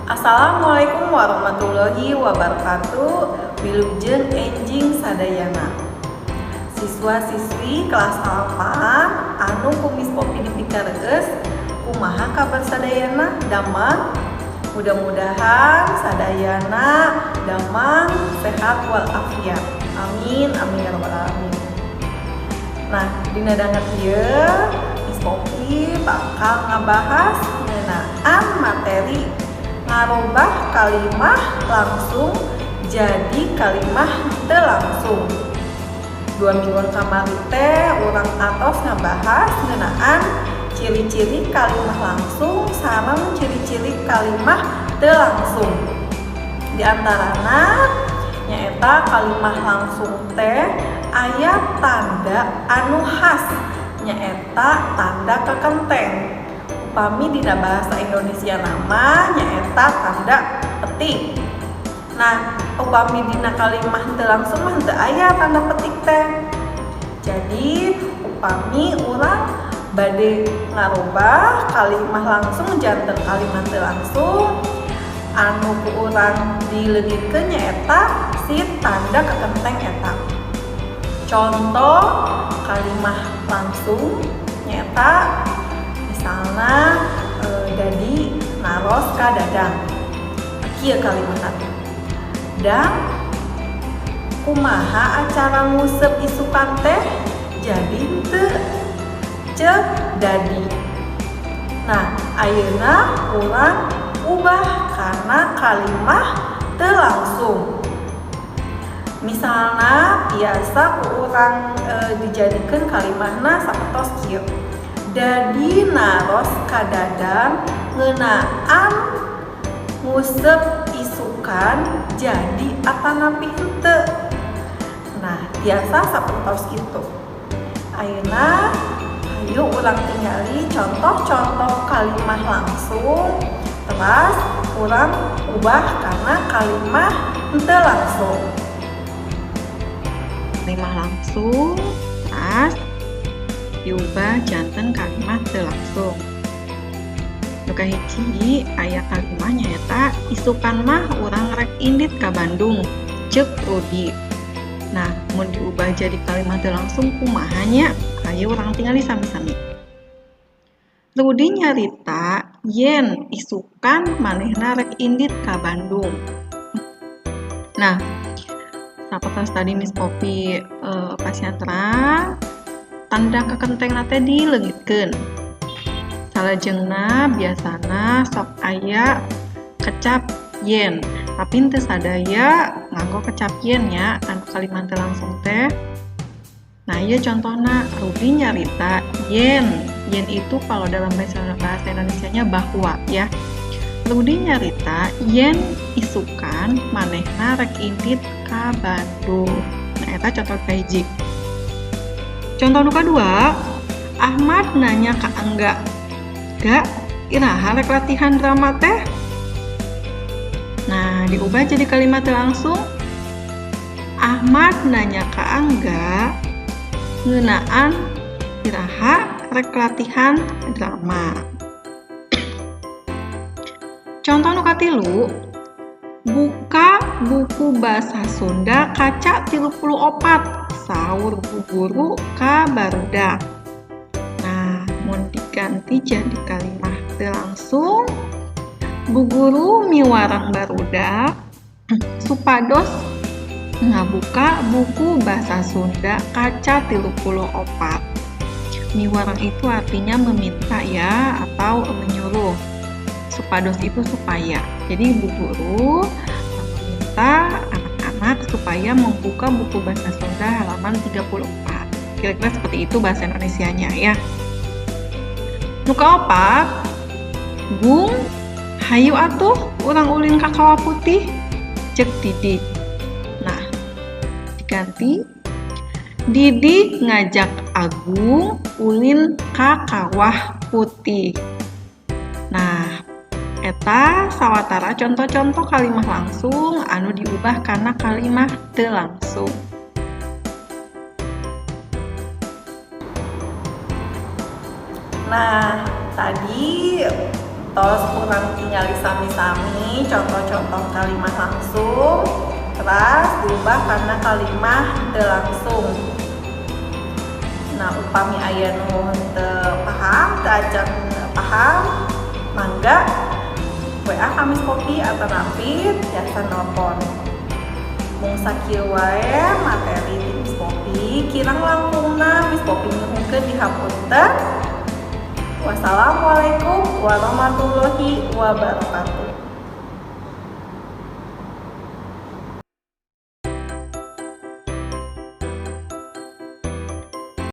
Assalamualaikum warahmatullahi wabarakatuh. Wilujeng enjing sadayana. Siswa-siswi kelas 8 anu ku Miss Popi dipikareus, kumaha kabar sadayana? Damang? Mudah-mudahan sadayana damang, sehat walafiat. Amin amin ya rabbal alamin. Nah, dina danget ieu Miss Popi bakal ngabahas ngeunaan materi ngarobah kalimah langsung jadi kalimah teu langsung. 2 mingguan kamari teh urang atos ngabahas ngeunaan ciri-ciri kalimah langsung sareng ciri-ciri kalimah teu langsung. Di antarana nyaeta kalimah langsung teh aya tanda anu khas, nyaeta tanda kekenteng. Upami dina bahasa Indonesia nama nyaeta tanda petik. Nah, upami dina kalimah teu langsung mah teu aya tanda petik teh. Jadi upami urang bade ngarubah kalimah langsung janten kalimah teu langsung, anu ku urang dileungitkeun nyaeta si tanda kekenteng eta. Contoh kalimah langsung nyaeta misalna Dadi naros ka Dadang. Kieu kalimahna teh. "Dang, kumaha acara nguseup isukan teh, jadi henteu?" Ceuk Dadi. Nah, ayeuna urang ubah kana kalimah teu langsung. Misalna biasa ku urang dijadikeun kalimahna sapertos kieu. "Dadi naros ka Dadang ngeunaan nguseup isukan jadi atanapi henteu?" Nah, biasa sapertos kitu. Ayeuna hayu urang tingali contoh-contoh kalimah langsung teras urang ubah kana kalimah henteu langsung. Kalimah langsung teras diubah janten kalimat teu langsung. Nu kahiji aya kalimah nyaeta "Isukan mah urang rek indit ka Bandung," ceuk Rudi. Nah, mun diubah jadi kalimat teu langsung kumaha nya? Ayo urang tingali sami-sami. Rudi nyarita yen isukan manehna rek indit ka Bandung. Nah, sapertos tadi Miss Popi pasihan terang, tanda kekenteng teh dileungitkeun. Salajengna biasana sok aya kecap yen, tapi henteu sadaya nganggo kecap yen nya anu kalimat teu langsung teh. Nah, ieu contohna Rudi nyarita yen. Yen itu kalau dalam bahasa bahasa Indonesianya bahwa ya. Rudi nyarita yen isukan manehna rek indit ka Bandung. Nah, eta contoh kahiji. Contoh nu kadua, Ahmad nanya ka Angga, "Ga, iraha rek latihan drama teh?" Nah, diubah jadi kalimat langsung. Ahmad nanya ka Angga ngeunaan iraha rek latihan drama. Contoh nu katilu, "Buka buku bahasa Sunda kaca 34," saur bu guru ka barudak. Nah, mun diganti jadi kalimat teu langsung, bu guru miwarang barudak supados ngabuka buku bahasa Sunda kaca 34. Miwarang itu artinya meminta ya, atau menyuruh. Supados itu supaya. Jadi bu guru meminta anak-anak supaya membuka buku bahasa Sunda halaman 34. Kira-kira seperti itu bahasa Indonesianya ya. Nu kaopat, "Gung, hayu atuh urang ulin ka Kawah Putih," cek Didik. Nah, diganti Didik ngajak Agung ulin ka Kawah Putih. Nah, eta sawatara contoh-contoh kalimah langsung anu diubah kana kalimah teu langsung. Nah, tadi Tos urang tingali sami-sami contoh-contoh kalimat langsung terus diubah kana kalimat teu langsung. Nah, upami aya nu teu paham, teu acan paham, mangga WA ka Miss Popi atau napi tiasa nelpon. Mung sakieu wae materi ti Miss Popi, kirang langkungna Miss Popi nyuhunkeun dihapunten. Wassalamualaikum warahmatullahi wabarakatuh.